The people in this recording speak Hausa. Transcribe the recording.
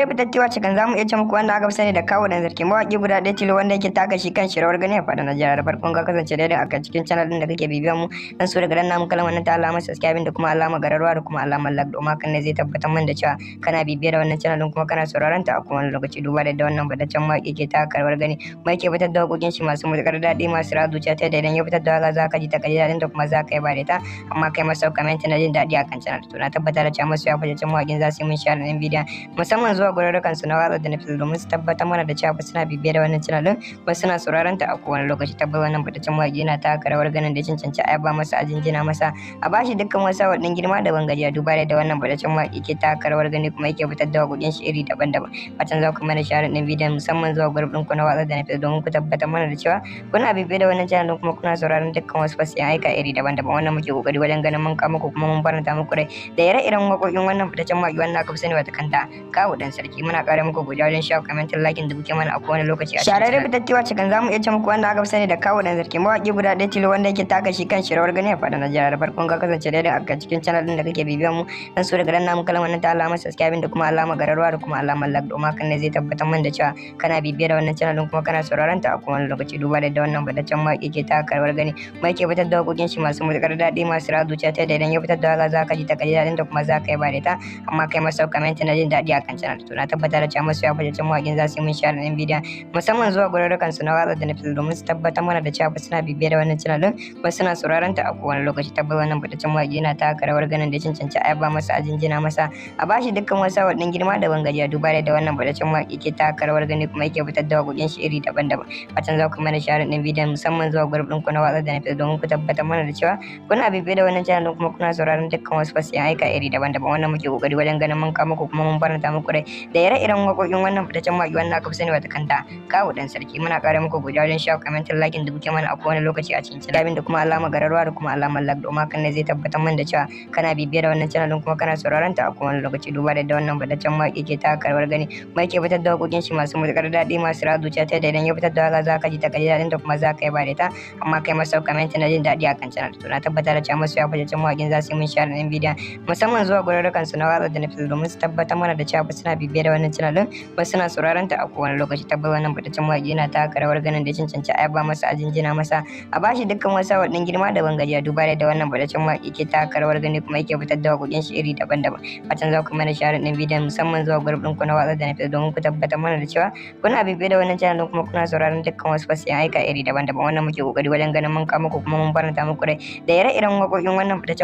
Fitaccewa cikin zamu iya ce muku wanda aka fi sani da Kawu Dan Sarki, mawaki guda ɗaya tilo wanda yake taka shi kan rawar gani a faɗin Najeriya. Da farkon ka kasance daidai a cikin channel ɗin da kake bibiyan mu, dan so daga danna mu kalmar nan ta alamar subscribe da kuma alamar gararwa da kuma alamar like, domin hakan ne zai tabbatar mana da cewa kana bibiyar wannan channel ɗin kuma kana sauraron ta a kowane lokaci. Duba da wannan fitaccen mawaki ke taka rawar gani kuma yake fitar da waƙoƙin shi masu matuƙar daɗi, masu ratsa zuciya, ta yadda idan ya fitar da waƙa za ka ji ta, ka ji daɗin ta, kuma za ka yi ba da ita, amma kai masa comment na jin daɗi akan channel. To na tabbatar da cewa masoya fitaccen mawaƙin za su yi mun share ɗin bidiyon, musamman zuwa gurarrukan su na watsa da na domin su tabbatar mana da cewa suna bibiye da wannan channel din kuma suna sauraron ta a kowane lokaci. Tabbas wannan fitaccen mawaƙi yana taka rawar ganin da cancanci a yaba masa, a jinjina masa, a bashi dukkan wasu awannin girma da ban gajiya, duba da wannan fitaccen mawaƙi ke taka rawar gani kuma yake fitar da waƙoƙin shi iri daban-daban. Fatan za ku mana share ɗin bidiyon, musamman zuwa group ɗin ku na watsa da na domin ku tabbatar mana da cewa kuna bibiye da wannan channel din kuma kuna sauraron dukkan wasu fasiyan aika iri daban-daban. Wannan muke kokari wajen ganin mun kawo muku kuma mun faranta muku rai da ire-iren waƙoƙin wannan fitaccen mawaƙi wanda aka fi sani wata kanta Kawu Dan Sarki. Muna ƙara muku godiya wajen share, comment, like da kuke mana a kowane lokaci. A shararre fitaccewa cikin zamu iya ce muku wanda aka fi sani da Kawu Dan Sarki, mawaki guda ɗaya tilo wanda yake taka shi kan rawar gani a faɗin Najeriya. Da farkon ka kasance daidai a cikin channel ɗin da kake bibiyan mu, dan so daga danna mu kalmar nan ta alamar subscribe da kuma alamar gararwa da kuma alamar like, domin hakan ne zai tabbatar mana da cewa kana bibiyar da wannan channel ɗin kuma kana sauraron ta a kowane lokaci. Duba da wannan fitaccen mawaki ke taka rawar gani kuma yake fitar da waƙoƙin shi masu matuƙar daɗi, masu ratsa zuciya, ta yadda idan ya fitar da waƙa za ka ji ta, ka ji daɗin ta, kuma za ka yi ba da ita, amma kai masa comment na jin daɗi akan channel. To na tabbatar da cewa masoya fitaccen mawaƙin za su yi mun share ɗin bidiyon, musamman zuwa gurarrukan su na watsa da na domin su tabbatar mana da cewa suna bibiye da wannan channel din kuma suna sauraron ta a kowane lokaci. Tabbas wannan fitaccen mawaƙi yana taka rawar ganin da cancanci a yaba masa, a jinjina masa, a bashi dukkan wasu awannin girma da ban gajiya, duba da wannan fitaccen mawaƙi ke taka rawar gani kuma yake fitar da waƙoƙin shi iri daban-daban. Fatan za ku mana share ɗin bidiyon, musamman zuwa group ɗin ku na watsa da na domin ku tabbatar mana da cewa kuna bibiye da wannan channel din kuma kuna sauraron dukkan wasu fasiyan aika iri daban-daban. Wannan muke kokari wajen ganin mun kawo muku kuma mun faranta muku rai da ire-iren waƙoƙin wannan fitaccen mawaƙi wanda aka fi sani wata kanta Kawu Dan Sarki. Muna ƙara muku godiya wajen share, comment, like da kuke mana a kowane lokaci a cikin channel da kuma alamar gararwa da kuma alamar like, domin hakan ne zai tabbatar mana da cewa kana bibiye da wannan channel din kuma kana sauraron ta a kowane lokaci. Duba da wannan fitaccen mawaƙi ke taka rawar gani kuma yake fitar da waƙoƙin shi masu matuƙar daɗi, masu ratsa zuciya, ta yadda idan ya fitar da waƙa za ka ji ta, ka ji daɗin ta, kuma za ka yi ba da ita, amma kai masa comment na jin daɗi akan channel. To na tabbatar da cewa masoya fitaccen mawaƙin za su yi mun share ɗin bidiyon, musamman zuwa gurarrukan su na watsa da na domin su tabbatar mana da cewa suna bibiye da wannan channel din kuma suna sauraron ta a kowane lokaci. Tabbas wannan fitaccen mawaƙi yana taka rawar ganin da cancanci a yaba masa, a jinjina masa, a bashi dukkan wasu awannin girma da ban gajiya, duba da wannan fitaccen mawaƙi ke taka rawar gani kuma yake fitar da waƙoƙin shi iri daban-daban. Fatan za ku mana share ɗin bidiyon, musamman zuwa group ɗin ku na watsa da na domin ku tabbatar mana da cewa kuna bibiye da wannan channel din kuma kuna sauraron dukkan wasu fasiyan aika iri daban-daban. Wannan muke kokari wajen ganin mun kawo muku kuma mun faranta muku rai da ire-iren waƙoƙin wannan fitaccen